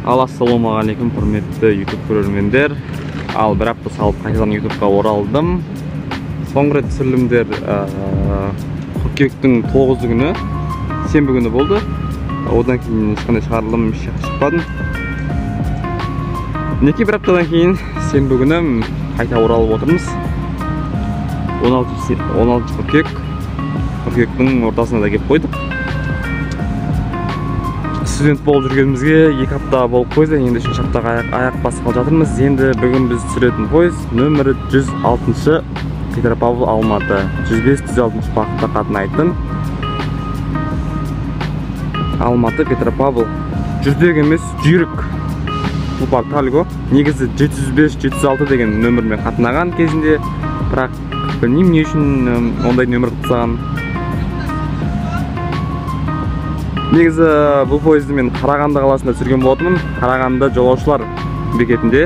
Ал ассалаумағалейкум құрметті YouTube көрермендер. Ал бір апта салып қайтадан YouTube'қа оралдым. Соңғы рет түсірілімдер қыркүйектің 9 күні, сенбі күні болды. Одан кейін ешқандай шығарылым шықпадым. Мінекей бір аптадан кейін сенбі күні қайта оралып отырмыз. 16 қыркүйек, қыркүйектің ортасына да келіп қойдық. Студент болып жүргенімізге 2 апта болып қойды. Енді 3-ші аптаға аяқ басқалы жатырмыз. Енді бүгін біз түсіретін пойыз нөмірі 106 Петропавл Алматы 105-106 бағытта қатынайтын Алматы Петропавл. Жүрдек емес, жүйрік тұлпар Тальго. Негізі 705-706 деген нөмірмен қатынаған кезінде, бірақ білмеймін не үшін ондай нөмір тастаған. Негізі бұл пойызды мен Қарағанды қаласында түсірген болатынмын. Қарағанды жолаушылар бекетінде,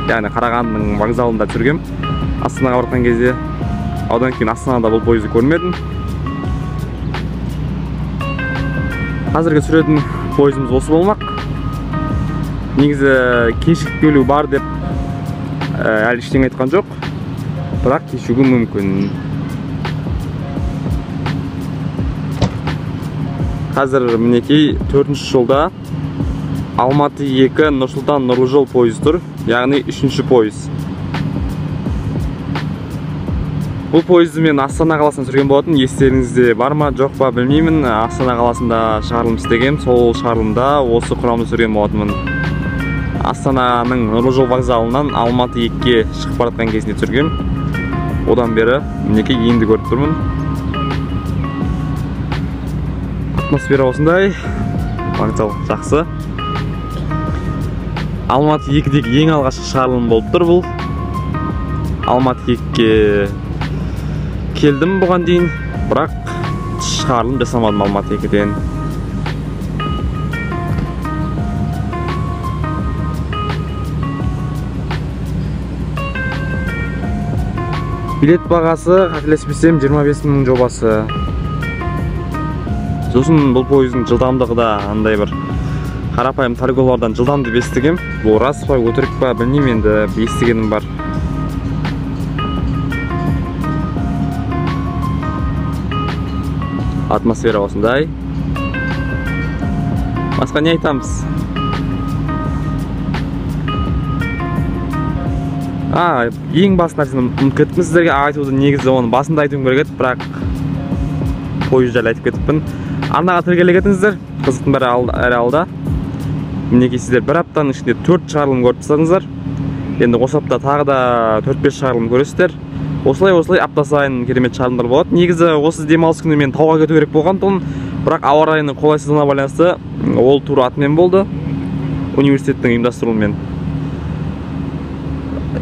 яғни Қарағандының вокзалында түсіргем. Астанаға барған кезде, одан кейін Астанада бұл пойызды көрмедім. Қазіргі түсіретін пойызымыз осы болмақ. Негізі кешігіп келу бар деп әлі ештеңе айтқан жоқ, бірақ кешігуі мүмкін. Қазір мінекей 4-ші жолда Алматы 2 Нұрсұлтан Нұрлы жол пойызы тұр, яғни 3-ші пойыз. Бұл пойызды мен Астана қаласынан түсірген болатын. Естеріңізде бар ма, жоқ па білмеймін. Астана қаласында шығарылым істегем, сол шығарылымда осы құрамды түсірген болатынмын. Астананың Нұрлы жол вокзалынан Алматы 2-ге шығып бара жатқан кезінде түсіргем. Одан бері мінекей енді көріп тұрмын. Атмосфера осындай, вокзал жақсы. Алматы 2-дегі ең алғашқы шығарылым болып тұр бұл. Алматы 2-ге келдім бұған дейін, бірақ шығарылым жасамадым Алматы 2-ден. Билет бағасы, қателеспесем, 25 мың жобасы. Сосын бұл пойыздың жылдамдығы да андай бір қарапайым Тальголардан жылдам деп естігем. Бұл рас па, өтірік па білмеймін, енді естігенім бар. Атмосфера осындай. Басқа не айтамыз? Ең басты нәрсені ұмытып кеттім сіздерге айтуды. Негізі оны басында айтуым керек еді, бірақ пойыз жайлы айтып кетіппін. Арнаға тіркеле кетіңіздер, қызықтың бәрі әлі алда. Мінекей сіздер бір аптаның ішінде 4 шығарылым көріп тастадыңыздар. Енді осы апта тағы да 4-5 шығарылым көресіздер. Осылай-осылай апта сайын керемет шығарылымдар болады. Негізі осы демалыс күні мен тауға кету керек болған тұғын, бірақ ауа райының қолайсыздығына байланысты ол тур атымен болды, университеттің ұйымдастыруымен.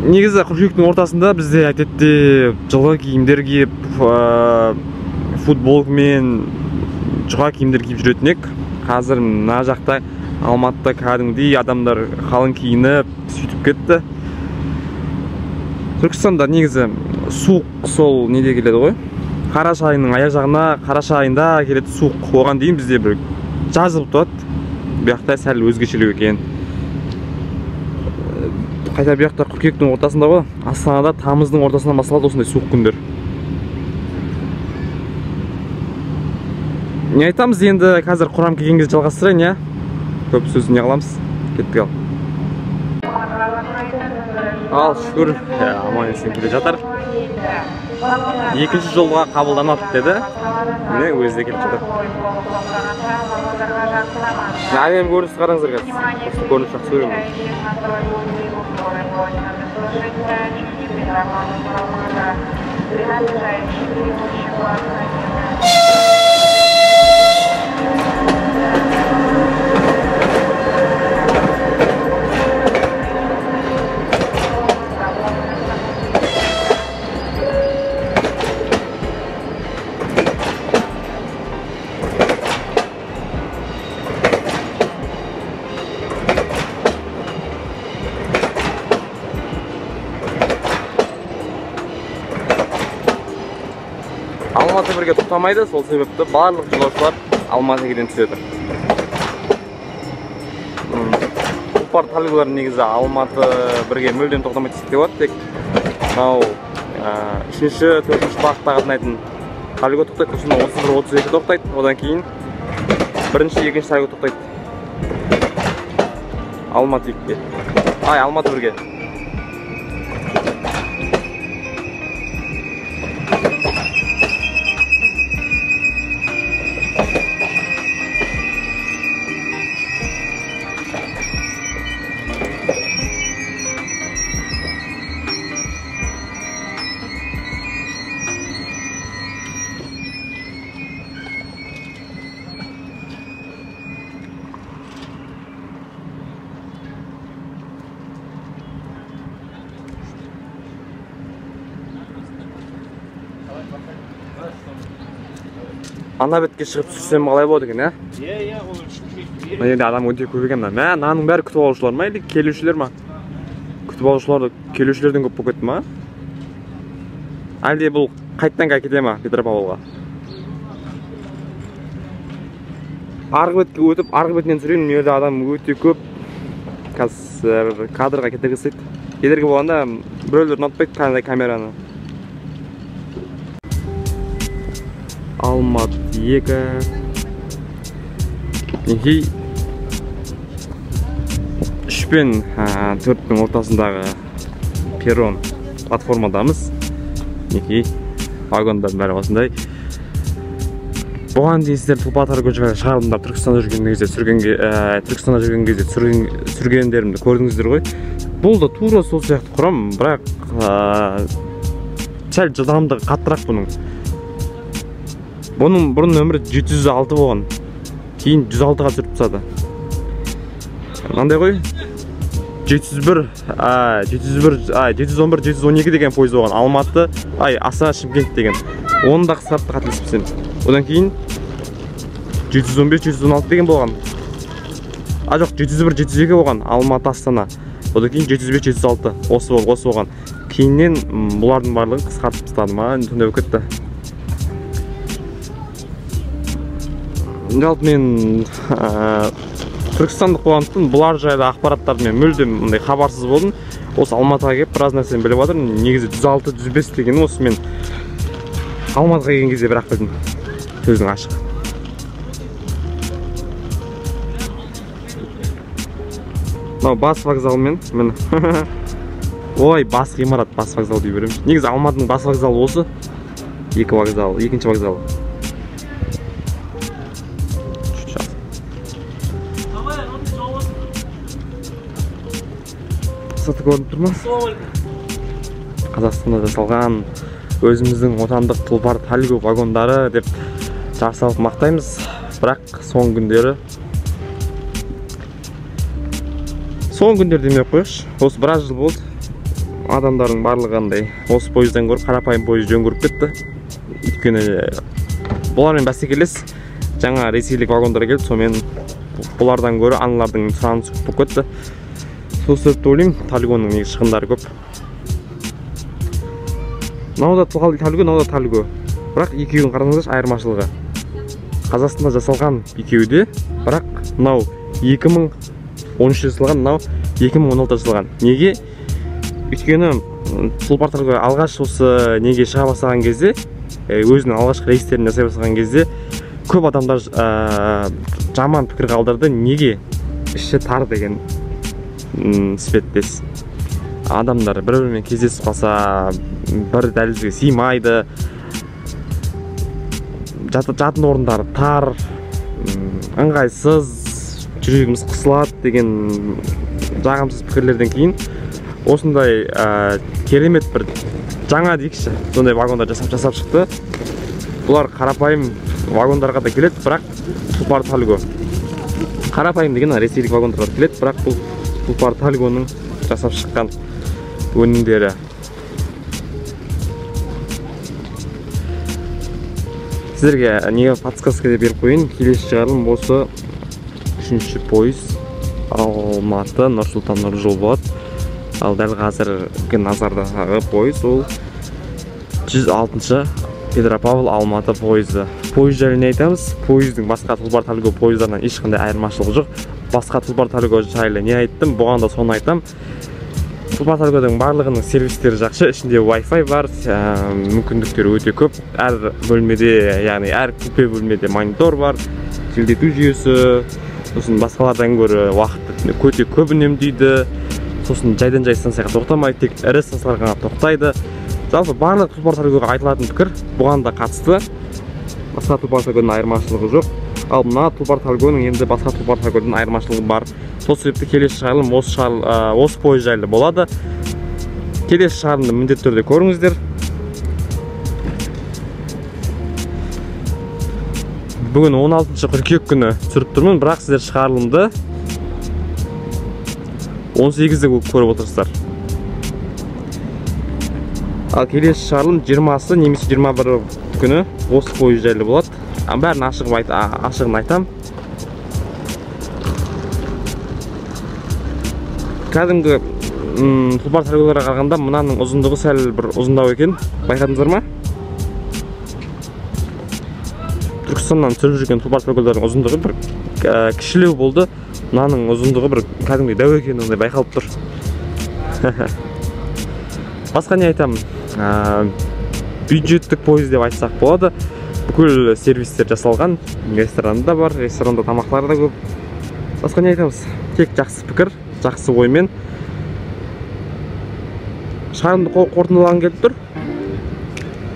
Негізі қыркүйектің ортасында бізде әдетте жылы киімдер киіп, футболкамен жұқа киімдер киіп жүретін едік. Қазір мына жақта Алматыда кәдімгідей адамдар қалың киініп сөйтіп кетті. Түркістанда негізі суық сол неде келеді ғой? Қараша айының аяқ жағына, қараша айында келеді суық. Оған дейін бізде бір жаз болып тұрады. Бұл жақта сәл өзгешелеу екен. Қайта бұл жақта қыркүйектің ортасында ғой. Астанада тамыздың ортасынан басталады осындай суық күндер. Не айтамыз енді, қазір құрам келген кезде жалғастырайын, иә? Көп сөз не қыламыз? Кеттік ал. Ал шүкір, аман есен келе жатыр. Екінші жолға қабылданады деді. Міне өзі де келіп жатыр. Әлем көріністі қараңыздар қазір. Осы көрініс жақсы көремін. Алматы бірге тоқтамайды, сол себепті барлық жолаушылар Алматы 2-ден түседі. Тұлпар Тальголар негізі Алматы бірге мүлдем тоқтамайды десек те болады. Тек мынау үшінші, төртінші бағытта қатынайтын Тальго тоқтайды, сосын 31, 32 тоқтайды, одан кейін бірінші, екінші Тальго тоқтайды. Алматы 2-ге. Ай, Алматы 1-ге. Ана бетке шығып түсірсем қалай болады екен, ә? Иә, ол мына жерде адам өте көп екен мына. Мә, мынаның бәрі күтіп алушылар ма, или келушілер ма? Күтіп алушылар келушілерден көп болып кетті ма? Әлде бұл қайтадан кете ма Петропавлға? Арғы бетке өтіп, арғы бетінен түсірейін, мына жерде адам өте көп. Қазір кадрға кедергі жасайды. Кедергі болғанда біреулер ұнатпайды қандай камераны. Алматы 2. Мінекей 3 пен 4-тің ортасындағы перрон платформадамыз. Мінекей вагондардың бәрі осындай. Бұған дейін сіздер Тұлпар Тальго шығарылымдап Түркістанда жүрген кезде Түркістанда жүрген кезде түсіргендерімді көрдіңіздер ғой. Бұл да тура сол сияқты құрам, бірақ сәл жылдамдығы қаттырақ бұның. Бұның бұрын нөмірі 706 болған. Кейін 106-ға түсіріп тастады. Мынандай ғой. 701, 711, 712 деген пойыз болған. Алматы, Астана, Шымкент деген. Оны да қысқартты, қателеспесем. Одан кейін 715, 716 деген болған. Жоқ, 701, 702 болған. Алматы, Астана. Одан кейін 705, 706. Осы болған. Кейіннен бұлардың барлығын қысқартып тастады ма? Сондай болып кетті. Жалпы мен түркістандық болғандықтан бұлар жайлы ақпараттарды мен мүлдем мындай хабарсыз болдым. Осы Алматыға келіп біраз нәрсені біліп жатырмын. Негізі 106, 105 деген осы мен Алматыға келген кезде бірақ білдім. Сөздің ашығы. Мынау бас вокзал мен, міне. Ой, бас ғимарат, бас вокзал дей беремін. Негізі Алматының бас вокзалы осы. Екі вокзал, екінші вокзал. Сырты көрініп тұр ма? Қазақстанда жасалған өзіміздің отандық Тұлпар Тальго вагондары деп жар салып мақтаймыз. Бірақ соңғы күндері демей ақ қояйықшы. Осы біраз жыл болды. Адамдардың барлығы андай осы пойыздан көріп, қарапайым пойыз жөн көріп кетті. Өйткені бұлармен бәсекелес жаңа ресейлік вагондар келді, сонымен бұлардан гөрі аналардың сұранысы көп болып кетті. Сол себепті ойлаймын, Тальгоның негізі шығындары көп. Мынау да Тальго, мынау да Тальго. Бірақ екеуін қарасаңыздаршы айырмашылығы. Қазақстанда жасалған екеуі де, бірақ мынау 2013 жасалған, мынау 2016 жасалған. Неге? Өйткені Тұлпар Тальго алғаш осы неге шыға бастаған кезде, өзінің алғашқы рейстерін жасай бастаған кезде көп адамдар жаман пікір қалдырды. Неге іші тар деген іспеттес. Адамдар бір-бірімен кездесіп қалса, бір дәлізге сыймайды, жатын орындары тар, ыңғайсыз, жүрегіміз қысылады деген жағымсыз пікірлерден кейін осындай керемет бір жаңа дейікші, сондай вагондар жасап шықты. Бұлар қарапайым вагондарға да келеді, бірақ Тұлпар Тальго. Қарапайым деген ресейлік вагондарға да келеді, бірақ бұл Тұлпар Тальгоның жасап шыққан өнімдері. Сіздерге неге подсказка деп беріп қояйын. Келесі шығарылым осы үшінші пойыз Алматы Нұр-Сұлтан Нұржол болады. Ал дәл қазіргі назардағы пойыз ол 106-шы Петропавл Алматы пойызы. Пойыз жайлы не айтамыз? Пойыздың басқа Тұлпар Тальго пойыздарынан ешқандай айырмашылығы жоқ. Басқа Тұлпар Тальго жайлы не айттым, бұған да соны айтам. Тұлпар Тальгоның барлығының сервистері жақсы, ішінде Wi-Fi бар, мүмкіндіктері өте көп. Әр бөлмеде, яғни әр купе бөлмеде монитор бар, желдету жүйесі, сосын басқалардан гөрі уақытты өте көп үнемдейді. Сосын жайдан жай станцияға тоқтамайды, тек ірі станцияларға ғана тоқтайды. Жалпы барлық Тұлпар Тальгоға айтылатын пікір бұған да қатысты. Басқа Тұлпар Тальгоның айырмашылығы жоқ. Ал мына Тұлпар Тальгоның енді басқа Тұлпар Тальгодан айырмашылығы бар. Сол себепті келесі шығарылым осы пойыз жайлы болады. Келесі шығарылымды міндетті түрде көріңіздер. Бүгін 16 қыркүйек күні түсіріп тұрмын, бірақ сіздер шығарылымды 18-де көріп отырсыздар. Ал келесі шығарылым 20-сы немесе 21 күні осы пойыз жайлы болады. Бәрін ашығын айтам. Кәдімгі Тұлпар Тальголарға қарағанда мынаның ұзындығы сәл бір ұзындау екен. Байқадыңыздар ма? Түркістаннан түсіріп жүрген Тұлпар Тальголардың ұзындығы бір кішілеу болды. Мынаның ұзындығы бір кәдімгідей дәу екені ондай байқалып тұр. Басқа не айтамын? Бюджеттік пойыз деп айтсақ болады. Бүкіл сервистер жасалған, рестораны да бар, ресторанда тамақтар да көп. Басқа не айтамыз? Тек жақсы пікір, жақсы оймен. Шығарымды қорытындылағым келіп тұр.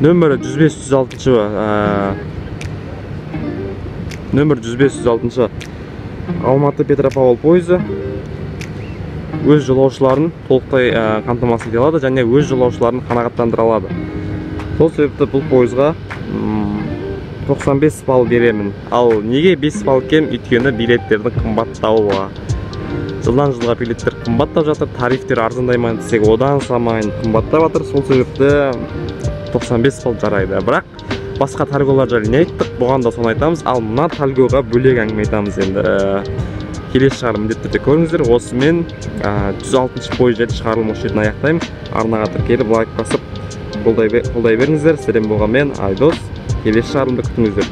Нөмірі 105-106, нөмір 105-106 Алматы Петропавл пойызы өз жолаушыларын толықтай қамтамасыз ете алады және өз жолаушыларын қанағаттандыра алады. Сол себепті бұл пойызға 95 балл беремін. Ал неге 5 балл кем? Өйткені билеттердің қымбаттауы. Жылдан жылға билеттер қымбаттап жатыр, тарифтер арзандаймын десек одан самайын қымбаттап жатыр. Сол себепті 95 балл жарайды. Бірақ басқа Тальголар жайлы не айттық, бұған да соны айтамыз. Ал мына Тальгоға бөлек әңгіме айтамыз енді. Келесі шығарылым міндетті түрде көріңіздер. Осымен 106 пойыз жайлы шығарылым осы жерден аяқтаймын. Арнаға тіркеліп, лайк басып, қолдай беріңіздер. Сіздермен болған мен, Айдос. Келесі шығарылымды күтіңіздер.